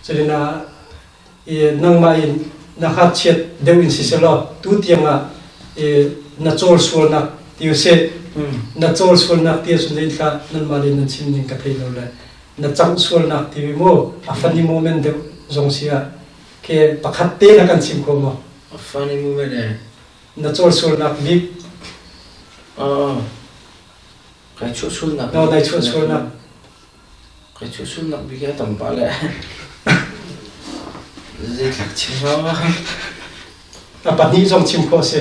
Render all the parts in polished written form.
Cutin ah i nangmah in na ngakchiat deuh in siselaw tu tiangah i na cawl sualnak ti usih na cawl sualnak ti ahcun zeithlah nanmah le nan chim ning ka thei lo le na cangh sualnak ti mu a funny moment deuh zong si ah ke pakhat te na kan chim kho maw? A funny moment eh. Na cawl sualnak bik. Kai chuah sualnak. No, nai chuah sualnak. Kai chuah sualnak bik a tam pah le. Zeitlak chim hnga? A pahnih zong chim khawh a si.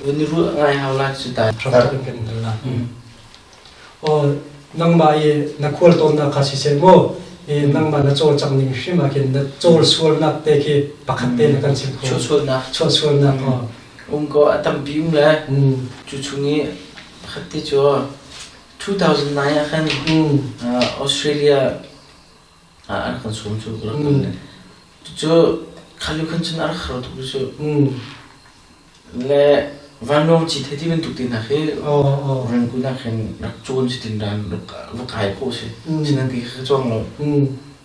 Vun i ruah ngai hau lai cu tai. Ram kan kan la. O nangmah i na khual tawnnak kha siseh mu i nangmah na cawlcangh ning hrim ah khin na cawl sualnak te khi pakhat te na kan chim kho. Chuah sualnak. Chuah sualnak aw. Um ko a tampi um le cu chung i pakhat te cu 2009 ah khan Australia ah an kan sawm cu ka rak kal le cucu khalu khan cun a rak har tuk cu. Le vanlawng cit he ti bantuk te hna khi Rangoon ah khin rak cawn si tin ran rak va kai khawh si. Sinan ti kha ka cawng lo.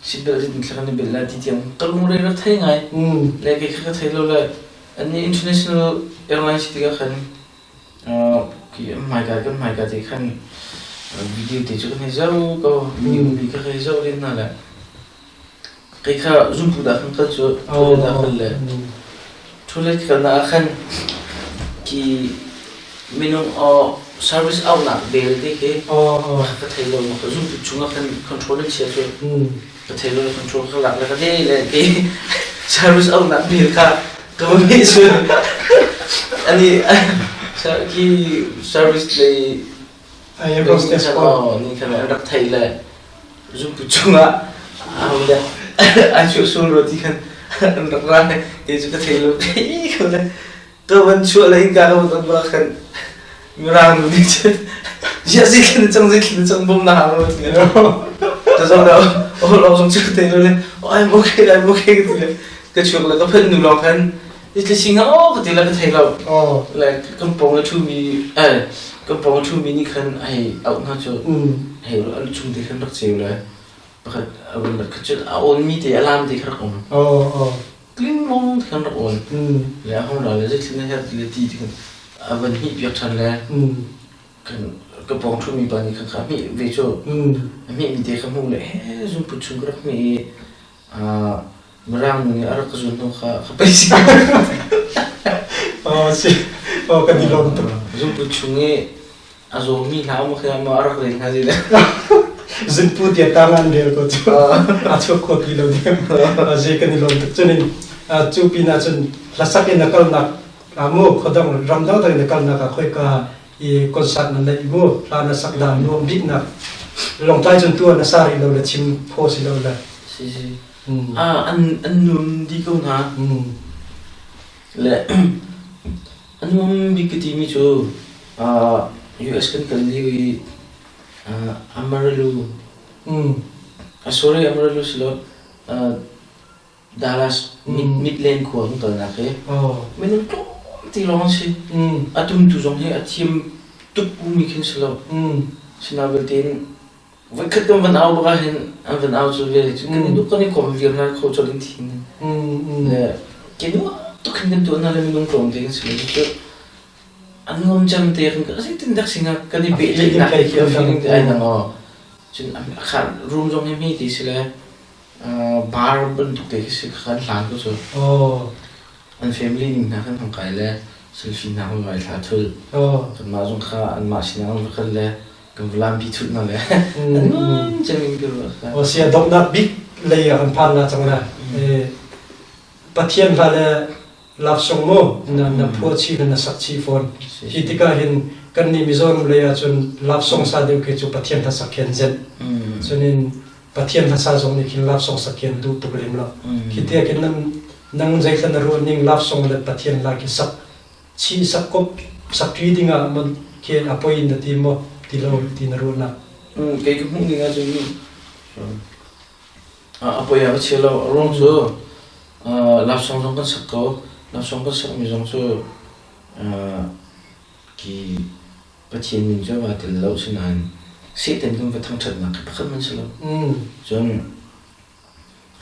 Seatbelt in thla kan i bel lai ti tiang ka lungre rak thei ngai. Le kei kha ka thei lo le annih international airlines si tikah khan ki hmaika kan hmaika te khan video te cu kan hei zoh ko. Video movie kha ka hei zoh len hna le Kei kha zumtu dah kan kal cu toilet ah kal le toilet kalnak ah khan ki minung aw service auhnak bel te khi ka thei lo ka zumtu chungah khan control an chia cu ka thei lo control ka lak le ka de le kei service auhnak bel kha ka va hmeh cu ani ki service lei Air hostess pawl. Nih khan an rak theih le zumtu chungah aho ai chuah sual rua ti khan an rak ra kei cu ka thei lo kho le ka van chuah le innka ka van on bak khan mirang nu nih cun ziah zei thlen cang zei thlen cang bom na hang lo ti ka zong le oh lawng zong cu ka thei lo le oh I'm okay I'm okay ka ti le ka chuak le ka phanh nu lawng khan Tlising ah aw ka ti le ka thei lo. Le kan pawng i ṭhumi eh kan pawng i ṭhumi nih khan a hei auh hna cu hei an chung te khan rak ceu le pakhat a vun rat kha cun a awnmi te a lam te kha rak um. Tling mong te khan rak awn. Le a hung ra le zeitlin na herh ti le ti ti khan a van hnih piak ṭhan le kan ka pawng ṭhumi pa nih khan kha a hmih ve cu. A hmihmi te kha hmuh le he zungput chung ka rak hmih i Mirang nih a rak ka zun hnu kha ka pei si. Oh si. Oh kan i lawm tuk. Zungput chung i a zawmi hna um khi ma a rak rel hna zi le. Zungpu tia tang an rel ko cu. A chuak kho ti lo ding. Zi kan i lawm tuk. Cunin cu pin ah cun hlasak in a kalnak mu khodang ramdang dang in a kalnak ah khoika i concert na neih mu hla na sak dan nuam bik nak longtlai cun tu na sa rih lo le chim phaw si lo le. Si si. An nuam dih ko hna. Le a nuam bik ka timi cu US kan kal lio i Amarillo sorry Amarillo si lo Dallas Midland khua kan kalnak hi minung tlawmte lawng an si. A tumtu zong hi a thiam tuk mi khin si lo. Sinain belte in Voikhat kan van au bak ahhin an van au cu ve cu kan i kan i kom viar hna kho colh in thin. Le ke nuam tuk hin kan tuah hna le minung tlawm te kan si lo cu a nuam cem te kan zeitin dak singa kan i pehtlaihnak feeling te ai nang aw. Cun kha room zong hi hme ti si le bar bantuk te khi si kan hlan ko cu. An family ning hna kan hong kai le selfie hna kan vai thla thul. Kanmah zong kha anmah sinah kan va kal le kan lampi thut na le an cem in ka ruah. O sia donghnak bik lei ah kan phan la cang la. Pathian hla le love song mu na na phua chi le na sak chi fawn. Hi tikah hin kan nih Mizoram lei ah cun love song sa deuh khi cu Pathian hla sak khian zen. Cunin Pathian hla sa zong nih khin love song sak khian duh tuk lem lo. Khi tiah khin nan nang zeithla na ruah ning love song le Pathian hla khi sak chi sak kop sak ṭi dingah maw khi a poi in na ti maw ti lo ti na ruahnak? Kei ka hmuh ning ahcun a poi ah ka chia lo. A ruang cu love song zong kan sak ko. Love song kan sakmi zong cu ki Pathian min cu va tel lo sinain Satan kan va thangṭhatnak khi pakhat hmanh si lo. Cun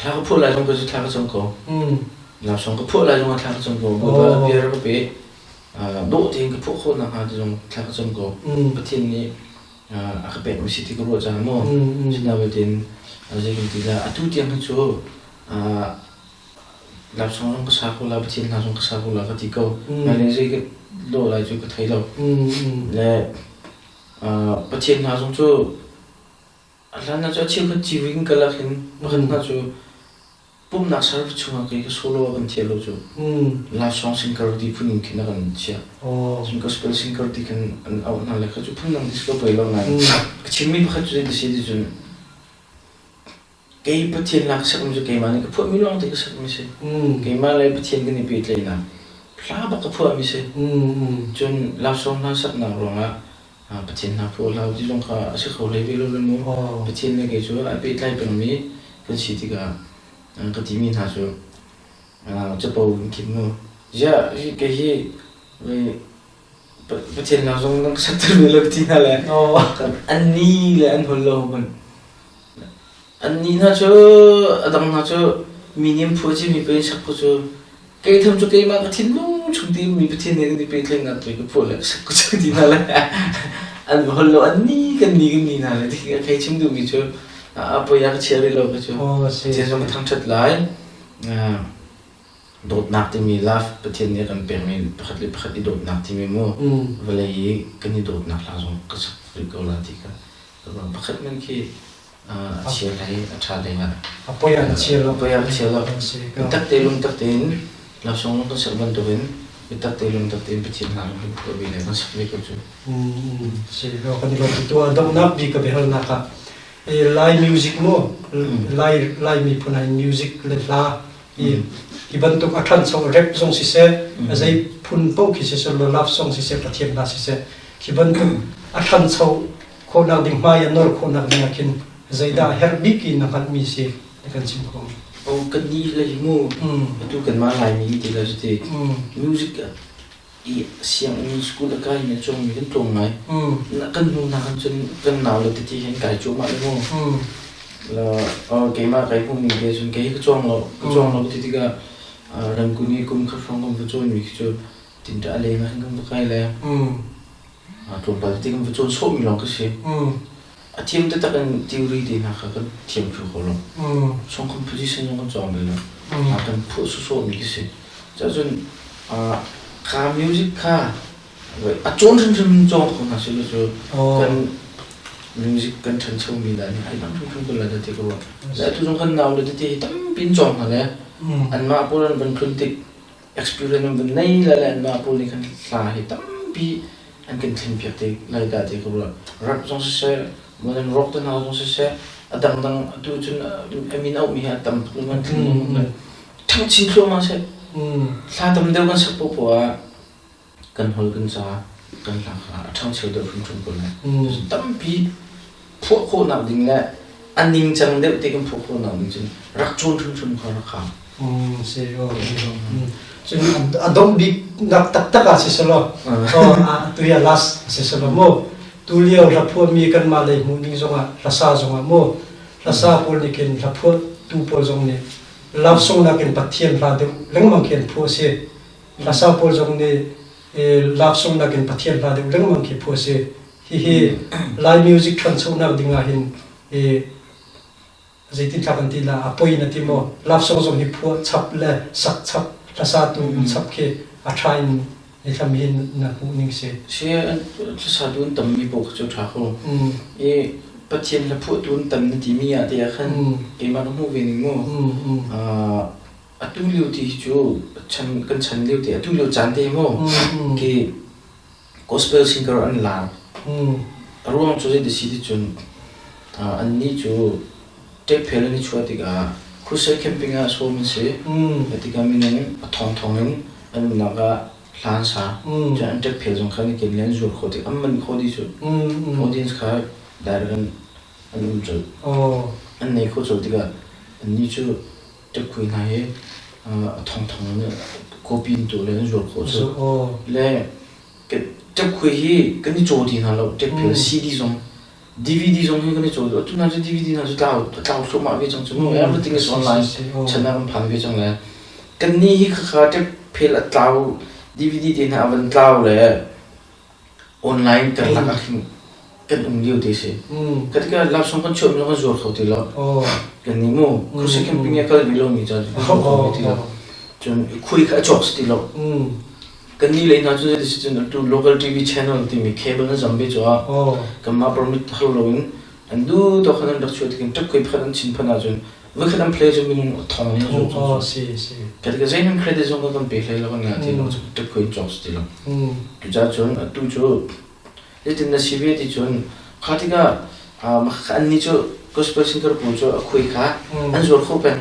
Thla ka phuah lai zong ka cu thla ka cam ko. Laksawng ka phuah lai zong ah thla ka cam ko. Bawipa bia rak ka pe. Dawh tein ka phuah khawh nakhnga ti zong thla ka cam ko. Pathian nih a ka pekmi si ti ka ruah caah maw. Sinain tein zei kan ti dah atu tiang hi cu laksawng zong ka sa ko la, Pathian hna zong ka sa ko la ka ti ko. Hmailei zei ka lawh lai cu ka thei lo. Le Pathian hna zong cu a hlan ah cu a cheukhat civui in kalak hin pakhat hna cu pumhnak service chungah kei ka solo a kan thiah lo cu. Love song singer ti phun in khin a kan chiah. Cun gospel singer ti khin an auh hna le kha cu phundang ti si ko pei lo nain ka chimmi pakhat cu zei ti si ti cun Kei Pathian lak sakmi cu keimah nih ka phuahmi lawngte ka sakmi si. Keimah le Pathian kan i pehtlaihnak hla bak ka phuahmi si. Cun laksawng hna saknak ruangah Pathian hna phuah hlah u ti zong kha a si kho hlei ve lo le mu. Pathian le kei cu ai pehtlai pengmi kan si tikah ka timi hna cu capo in khin mu. Ziah kei hi Pathian hna zong nan ka sakter ve lo ti hna le an ni le an hol lo hmanh. Annih hna cu a dang hna cu mi nih an phuah cimi pei an sak ko cu. Kei tham cu keimah ka thinlung chung ti mi Pathian nih kan i pehtlaihnak pei ka phuah le ka sak ko cu ti hna le an va holh lo an ni kan ni kan ni hna le ti ka chim duhmi cu a poi ah ka chia rih lo ka cu. Pathian zong ka thangṭhat lai. Dawtnak timi love Pathian nih a kan pekmi pakhat le pakhat i dawtnak timi mu vawlei i kan i dawtnak hla zong ka sak rih ko la ti ka pakhat man khi a chia hlei a ṭha hlei ah a poi ah chia lo a poi ah chia lo biatak te lungtak tein laksawng lung kan sak bantukin biatak te lungtak tein Pathian hna lung kan phuah ve le kan sak ve ko cu si lo kan i lawm tu ah donghnak bik ka biahalnak ah Lai music mu Lai Lai miphun ah music le hla hi bantuk a ṭhancho rap zong siseh a zei phun paoh khi siseh love song siseh Pathian hla siseh khi bantuk a ṭhancho khawhnak ding hmai a nor khawhnak ding ah khin zeidah a herh bik in na hngalhmi si na kan chim kho? Oh kan nih le hi mu atu kanmah Laimi ti le cuti music i sianginn school a kai mi a cawngmi kan tlawm ngai. Kan hnu hna khan cun kan nau le tete hin kai cuahmah le mu. La keimah kai hmuh ning te cun kei hi ka cawng lo ka cawng lo ti tikah Rangoon i kum khat hrawng kan va cawnmi khi cu tinṭa a leng ah hin kan va kai le Tlawmpal tete kan va cawn sawhmi lawng ka si. A thiam taktak in theory te hna kha kan thiam thlu kho lo. Song composition zong kan cawng bal lo. Kan phuah sawsawhmi ka si. Cun kha music kha a cawn hrimhrim cawng kho hna sih cu kan music kan ṭhanchomi dah nih ai dang hrimhrim ko lai dah ti ka ruah. Le atu zong kan nau le tete hi tampi in cawng hna le anmah pawl an van tlun tik experience an van nei lai le anmah pawl nih khan hla hi tampi an kan thlen piak te lai dah ti ka ruah. Rap zong siseh, modern rock te hna zong siseh, a dangdang atu cun a min auhmi hi a tam tuk in kan ṭhang chin thluahmah seh. Hla tam deuh kan sak poahpoah ah kan hol kan ca kan hla kha a ṭhangcho deuh hrimhrim ko lai. Tampi phuah khawhnak ding le a ningcang deuh te kan phuah khawhnak ding cun rak cawn hrimhrim kha rak hau. Si cun a dongh bik nak taktak ah si selaw tu hi a last si selaw mu tu lio hla phuahmi kanmah lei hmuh ning zongah hlasa zongah mu hlasa pawl nih khin hla phuah tu pawl zong nih love song nakin Pathian hla deuh lengmang khi an phuah si hlasa pawl zong nih love song nakin Pathian hla deuh lengmang khi phuah si hihi Lai music ṭhanchonak ding ah hin zeitin kan ti la a poi na ti maw love song zong hi phuah chap le sak chap hlasa tu um chap khi a ṭha in ni thlam hi na hmuh ning si si hlasa tu an tam mi paoh cu ṭha ko i Pathian hla phuah tu an tam na ti mi ah te ah khan keimah ka hmuh ve ning mu atu lio ti cu chan kan chan lio te atu lio caan te mu ki Gospel singer an lar. A ruang cu zeiti si ti cun annih cu tape phel an i chuah tikah crusade camping ah sawm an si. Tikah minung a thongthong in an umnak ah hla an sa. Cun an tape phel zong kha an i ken le an zuar khawh tik an man khawh dih cu. Audience kha direct in an um colh. An nei khawh colh tikah annih cu tape hna hi a thongthong in copy in tuah le an zuar khawh cu. Le ṭapkhui hi kan i caw ti hna lo. Ṭapkhui CD zong. DVD zong hi kan i caw duh. Atu hna cu DVD hna cu tlau tlau thluahmah ve cang cu mu. Everything is online. Chan ah kan phan ve cang le. Kan ni hi khakha ṭep phel a tlau DVD te hna a van tlau le online karlak ah khin kan um lio te si. Ka tikah love song kan chuah mi kan zuar kho ti lo. Kan nih mu khusi camping ah kal ve lo mi caan kan zuar kho ve ti lo. Cun khui kha a cawk si ti lo. Kan nih lei hna cu zeiti si cun atu local TV channel timi cable an zam ve cu ah kanmah permit hal loin an duh tawk khan an rak chuah tikin ṭap khui pakhat an chin phan ahcun voikhat an play cu minung thong in an zuar cang. Ka zeihmanh credit zong kan pe hlei lo kan ngah ti lo cu ṭap khui in cawk si ti lo. Cucaah cun atu cu Zeitin na si ve ti cun kha tikah annih cu gospel singer pawl cu a khui kha an zuar kho peng.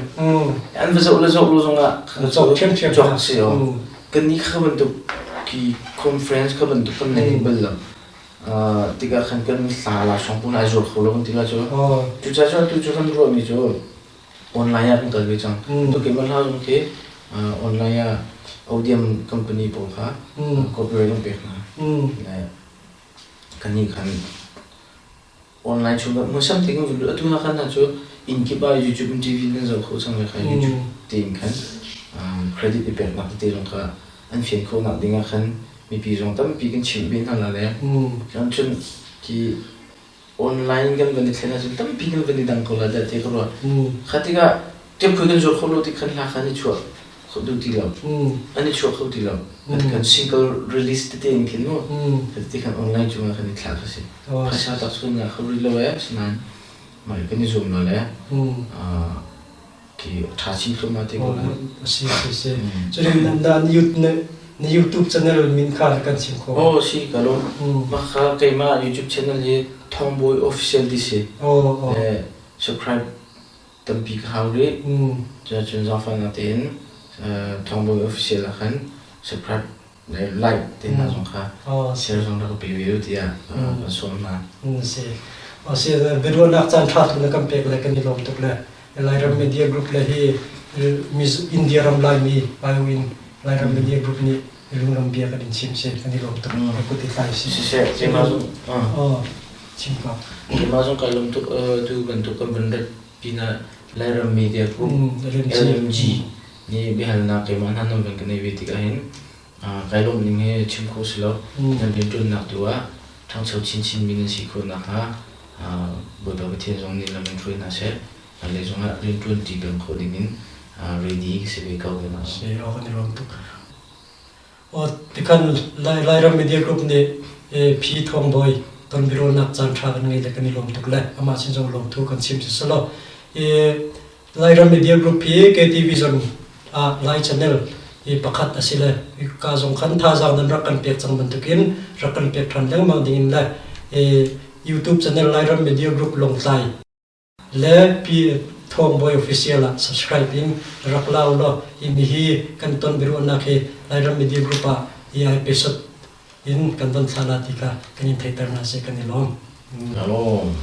An va zoh le zoh lo zongah cawk si o. Kannih kha bantuk ki conference kha bantuk kan nei bal lo. Tikah khan kan hla la song pun ai zuar kho lo kan ti la cu. Cucaah cu atu cu kan ruahmi cu online ah kan kal ve cang. Tu keimah hla zong khi online ah Odium company pawl kha copyright an pek hna. Kannih khan online chung kan hmuh sam te kan vun atu na khan na cu inn kip ah YouTube in TV nan zoh kho cang le kha YouTube tein khan credit i pek nak tete zong kha an fian khawh nak ding ah khan mipi zong tampi kan chimh ve hna la le kan cun ki online kan van i thlen ahcun tampi kan van i dang ko la dah ti ka ruah. Kha tikah ṭepkhui kan zuar kho lo ti khan hla kha an i chuah kho duh ti lo. An i chuah kho ti lo. Kha single release tete in khin mu. Kha ti khan online cungah kan i thlah kha si. Phaisa tak cu kan ngah kho rih lo eh, asinain mah kan i zuam lo le. Khi ṭha chin thluahmah te ko lai. Si si si. Cun na na YouTube channel min kha kan chim kho. Oh si ka lawm. Mah kha keimah YouTube channel hi Thawngbawi Official ti si. Oh oh. Subscribe tampi ka hau rih. Cun zaangfahnak tein Thawngbawi Official ah khan subscribe like te hna zong kha share zong rak ka pe ve u tiah kan sawm hna. Si. Si biaruahnak caan ṭha tuk na kan pek le kan i lawm tuk le Lairam Media Group le hi India ram Laimi bio in Lairam Media Group nih lunglam bia kan in chim si kan i lawm tuk ka kut i tlai si. Siseh keimah zong chim ko. Keimah zong kai lawm tuk tu bantuk kan van rat pinah Lairam Media Group LMG nih biahalnak keimah hna nan van ka nei ve tikah hin kai lawmh ning hi chim khawh si lo. Nan rianṭuannak tu ah ṭhangcho chinchin mi nan si khawh nakhnga Bawipa Pathian zong nih lam in hruai hna seh. Hmailei zongah rianṭuan ṭi peng khawh dingin ready ka si ve ko. Si, aw kan i lawm tuk. Aw tikhan Lairam Media Group nih Phi Thawng Bawi tonbiaruahnak caan ṭha kan ngei le kan i lawm tuk le amah sin zong lawmthu kan chim si selaw Lairam Media Group hi KT Vision ah Lai Channel hi pakhat a si le ka zong khan thazaang nan rak kan pek cang bantukin rak kan pek ṭhan lengmang dingin le YouTube channel Lairam Media Group Lawngtlai le Pi Thawng Bawi Official ah subscribe in rak lau law hi mi hi kan ton biaruahnak hi Lairam Media Group ah hi episode in kan von thla la ti kha kan in theihter hna seh kan i lawm. Lawm.